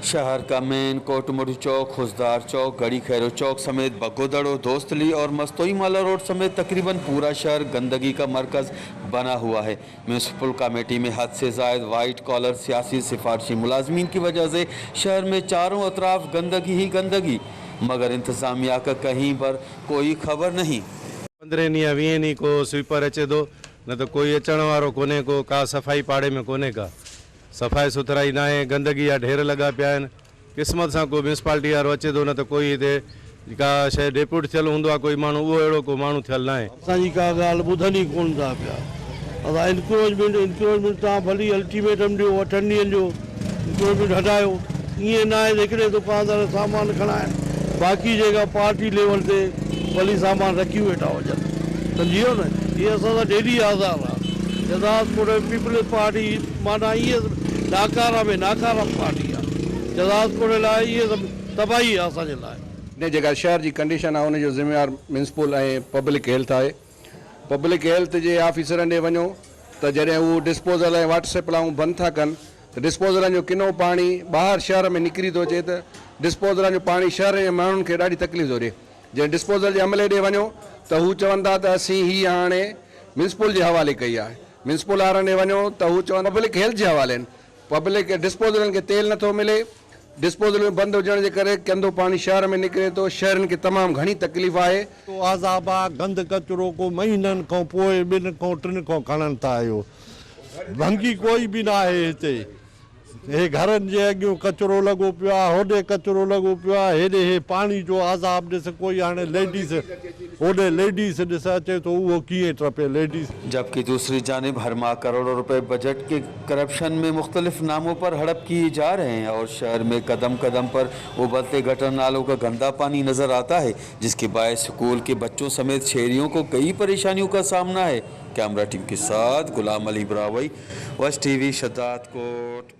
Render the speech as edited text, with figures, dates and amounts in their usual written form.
शहर का मेन कोटमोड़ी चौक, खुजदार चौक, गढ़ी खैरो चौक समेत बगोदड़ो, दोस्तली और मस्तोई माला रोड समेत तकरीबन पूरा शहर गंदगी का मरकज़ बना हुआ है। म्यूनसिपल कमेटी में हद से ज़ायद वाइट कॉलर सियासी सिफारशी मुलाजमीन की वजह से शहर में चारों अतराफ गंदगी ही गंदगी, मगर इंतज़ामिया का कहीं पर कोई खबर नहीं। पंद्रहं ॾींहं वीह ॾींहं को स्वीपर अचे थो, न त कोई अचण वारो कोन्हे को, का सफ़ाई पाड़े में कोन्हे का सफ़ाई सुथराई न आहे, गंदगी जा ढेर लॻा पिया आहिनि। क़िस्मत सां को म्यूनसिपालिटी वारो अचे थो, न त कोई हिते का शइ डेप्यूट थियल हूंदो आहे कोई माण्हू, उहो अहिड़ो को माण्हू थियल न आहे। असांजी का ॻाल्हि ॿुधनि ई कोन था पिया। असां इनक्रोचमेंट इनक्रोचमेंट तव्हां भली अल्टीमेटम ॾियो, 8 ॾींहनि जो इनक्रोचमेंट हटायो। ईअं न आहे त हिकिड़े दुकानदार सामान खणाइनि, बाक़ी जेका पार्टी लेवल ते भली सामान रखी वेठा हुजनि, सम्झी वियो न। इहे असां सां डेली आज़ार आहे। जदादपुर पीपल्स पार्टी माना इहे नाकारा में नाकारा पार्टी आहे। जदादपुर लाइ इहे सभु तबाही आहे असांजे लाइ। हिन जेका शहर जी कंडीशन आहे उनजो ज़िम्मेवार म्यूनसिपल ऐं पब्लिक हेल्थ आहे। पब्लिक हेल्थ जे ऑफिसरनि ॾे वञो त जॾहिं हू डिस्पोज़ल ऐं वाटर सप्लाऊं बंदि था कनि त डिस्पोज़लनि जो किनो पाणी ॿाहिरि शहर में निकिरी थो अचे, त डिस्पोज़लनि जो पाणी शहर जे माण्हुनि खे ॾाढी तकलीफ़ थो ॾिए। जॾहिं डिस्पोज़ल जे अमले ॾे वञो त हू चवनि था त असीं हीअ हाणे म्यूनसिपल जे हवाले कई आहे। म्यूनसिपल वारनि ॾे वञो त हू चवनि पब्लिक हेल्थ जे हवाले आहिनि। पब्लिक डिस्पोज़लनि खे तेल नथो मिले, डिस्पोज़ल बंदि हुजण जे करे गंदो पाणी शहर में निकिरे थो, शहरनि खे तमामु घणी तकलीफ़ आहे। तो आज़ाब आहे, गंद कचरो को महीननि खां पोइ 2 खां 3 खां खणनि था। आहियो भंगी कोई बि न आहे हिते। हे घरनि जे अॻियों कचरो लॻो पियो आहे, होॾे कचरो लॻो पियो आहे, हेॾे हे पाणी जो आज़ाब ॾिस। कोई हाणे लेडीज़ होॾे लेडीज़ ॾिस अचे थो, उहो कीअं टपे लेडीज़। जबकि दूसरी जानिब हर माह करोड़ों रुपए बजट के करप्शन में मुख्तलिफ नामों पर हड़प किए जा रहे हैं और शहर में कदम कदम पर उबलते गटर नालों का गंदा पानी नज़र आता है, जिसके बायस स्कूल के बच्चों समेत शहरियों को कई परेशानियों का सामना है। कैमरा टीम के साथ गुलाम अली ब्रावई, वश टीवी, शदादकोट।